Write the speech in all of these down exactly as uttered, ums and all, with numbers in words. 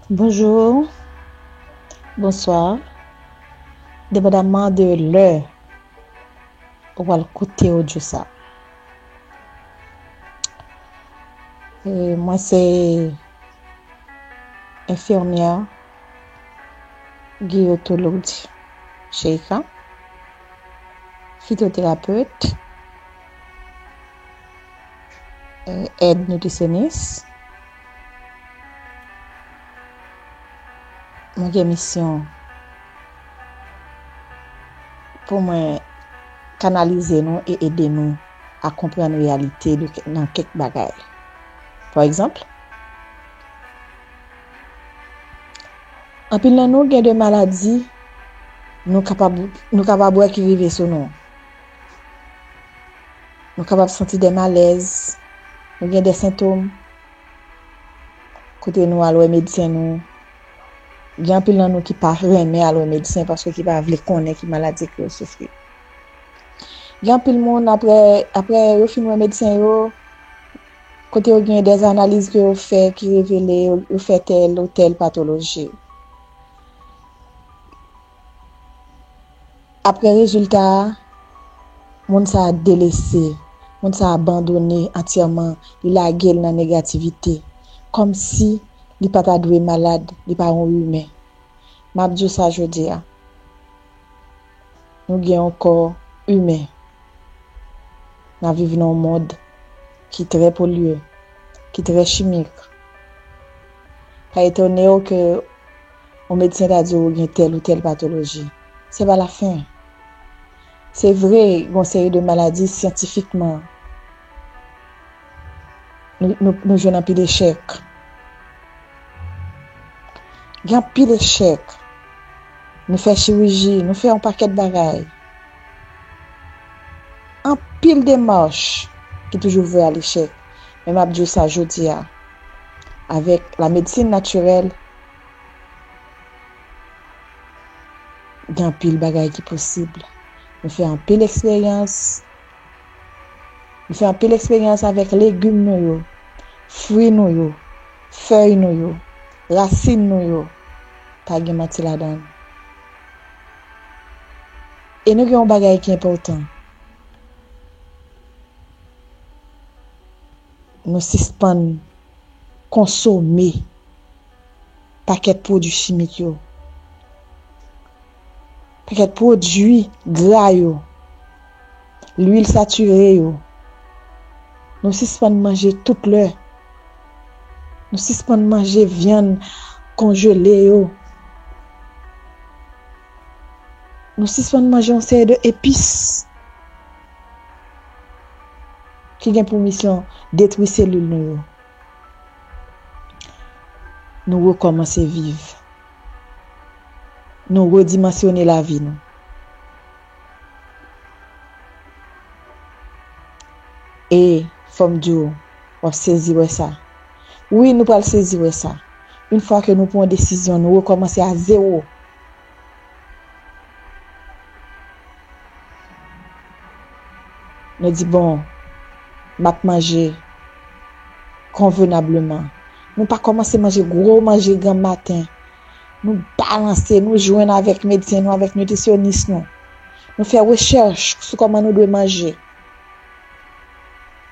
Bonjou, bonswa, depandaman de lè ou pral koute odyo sa. E, mwen se enfimyè giyotològ Sheika, fitoterapet, e, èd nitrisyonis. Mwen gen misyon pou mwen kanalize nou e ede nou a konprann reyalite de, nan kèk bagay. Pa egzanp, anpil nan nou gen de maladi nou kapab, nou kapab wè ki rive sou nou. Nou kapab santi de malèz, nou gen de sentòm, kote nou al wè medsen nou. Gen anpil nan nou ki pa renmen al wè medsen paske ki pa vle konnen ki maladi ke yo soufri. Gen anpil moun, apre, apre yo fin wè medsen yo, kote yo gen de analiz ke yo fè ki revele yo, yo fè tèl ou tèl patoloji. Apre rezilta a, moun sa a delese, moun sa a abandone antyèman, li lage l nan negativite, kòmsi li pa ta dwe malad, li pa yon imen. M ap di w sa jodi a. Nou gen yon kò imen. N ap viv nan yon mond ki trè polye, ki trè chimik. Pa etone w ke yon medsen ta di w ou gen tèl ou tèl patoloji. Se pa lafen. Se vre, gen yon seri de maladi syantifikman, nou, nou, nou jwenn anpil echèk. Gen anpil echèk. Nou fè chiriji, nou fè yon pakèt bagay. Anpil demach ki toujou vwe a lechèk. Men m ap di w sa jodi a. Avèk la medsin natirèl, gen anpil bagay ki posib. Nou fè anpil eksperyans. Nou fè anpil eksperyans avèk legim nou yo, fwi nou yo, fèy nou yo, rasin nou yo. Pa gen manti ladan l. E nou gen yon bagay ki enpòtan. Nou sispann konsome pakèt pwodui chimik yo, pakèt pwodui gra yo, lwil satire yo. Nou sispann manje tout lè. Nou sispann manje vyann konjele yo. Nou sispann manje yon seri de epis ki gen pou misyon detwi selil nou yo. Nou rekòmanse viv. Nou redimansyone lavi nou. E fò m di w, w ap sezi wè sa. Wi, nou pral sezi wè sa. Yon fwa ke nou pran yon desizyon, nou rekòmanse a zewo. Nou di, bon, m ap manje konvenableman. Nou pa kòmanse manje gwo manje granm maten. Nou balanse, nou jwenn avèk medsen nou, avèk nitrisyonis nou. Nou fè rechèch sou kòman nou dwe manje.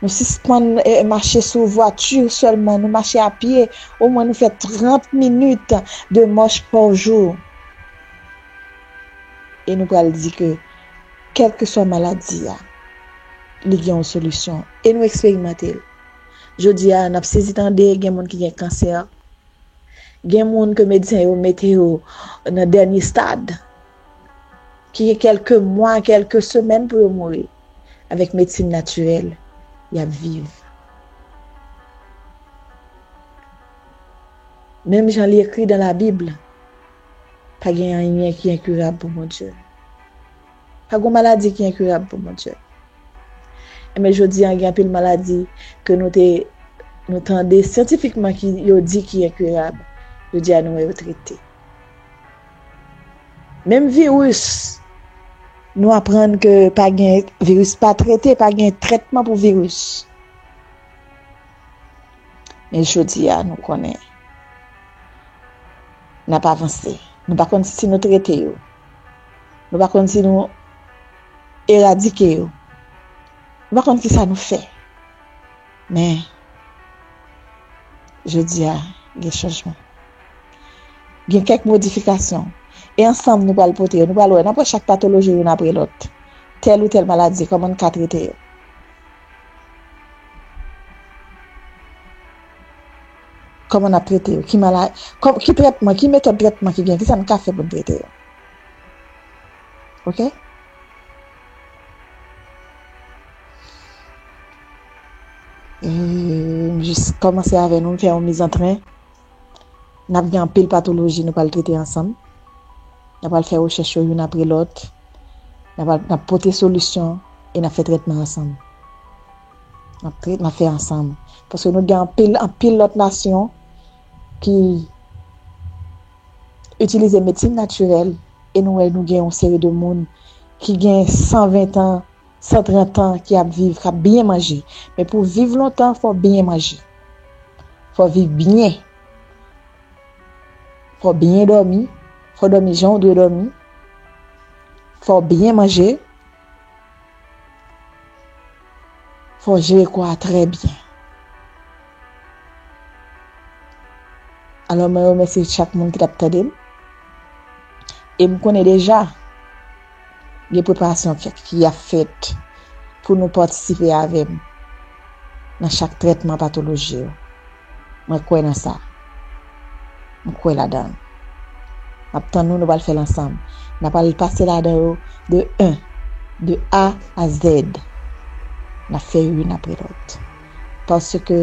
Nou sispann, eh, mache sou vwati sèlman, nou mache a pye. Omwen nou fè trant minit de mach pa jou. E nou pral di ke, kèlkeswa maladi a, li gen yon solisyon. E nou eksperimante l. Jodi a, n ap sezi tande gen moun ki gen kansè. Gen moun ke medsen yo mete yo nan dènye stad, ki gen kèlke mwa, kèlke semèn pou yo mouri. Avèk medsin natirèl, y ap viv. Menm jan li ekri dan Labib, pa gen anyen ki enkirab pou Bondye. Pa gen maladi ki enkirab pou Bondye. Enben, jodi a, gen anpil maladi ke nou te, nou tande syantifikman ki yo di ki enkirab. Jodi a, nou wè yo trete. Menm viris, nou aprann ke pa gen viris pa trete, pa gen trètman pou viris. Men jodi a, nou konnen. n ap avanse. Nou pa konn si nou trete yo. Nou pa konn si nou eradike yo. Nou pa konn ki sa nou fè. Men, jodi a, gen chanjman. Gen kèk modifikasyon. E ansanm nou pral pote yo. Nou pral wè, n ap wè chak patoloji youn apre lòt. Tèl ou tèl maladi, kòman n ka trete yo. Kòman n ap trete yo? Ki mala, kò, ki trètman, ki metòd trètman ki gen? Kisa n ka fè pou n trete yo? Oke? E m jis kòmanse avè nou, m fè yon mizantren. N ap gen anpil patoloji nou pral trete ansanm. N ap pral fè rechèch yo youn apre lòt. N ap, n ap pote solisyon e n ap fè trètman ansanm. N ap trete, n ap fè ansanm. Paske nou gen anpil, anpil lòt nasyon ki itilize medsin natirèl e nou wè nou gen yon seri de moun ki gen san ven tan, san trant an ki ap viv, k ap byen manje. Men pou w viv lontan, fò w byen manje. Fò w viv byen. Fò w byen dòmi. Fò w dòmi jan w dwe dòmi. Fò w byen manje. Fò w jere kò a trè byen. Alò, mwen remèsye chak moun ki t ap tande m. E m konnen deja, gen preparasyon ki, ki ap fèt pou nou patisipe avè m nan chak trètman patoloji yo. Mwen kwè nan sa. M kwè ladan l. M ap tann nou, nou pral fè l ansanm. N ap al pase ladan yo de en, de A a Z. N ap fè youn apre lòt. Paske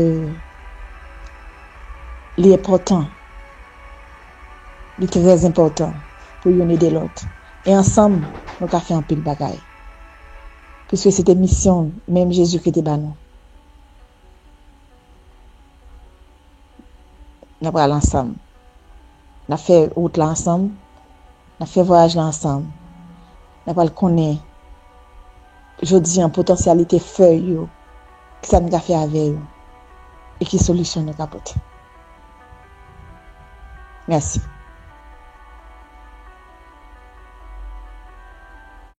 li enpòtan. Li trè enpòtan pou youn ede lòt. E ansanm, nou ka fè anpil bagay. Piske se te misyon menm Jezikri te ba nou. N ap pral ansanm. N ap fè wout la ansanm. N ap fè vwayaj la ansanm. N ap pral konnen jodi an potansyalite fèy yo, kisa n ka fè avè yo, e ki solisyon nou ka pote. Mèsi.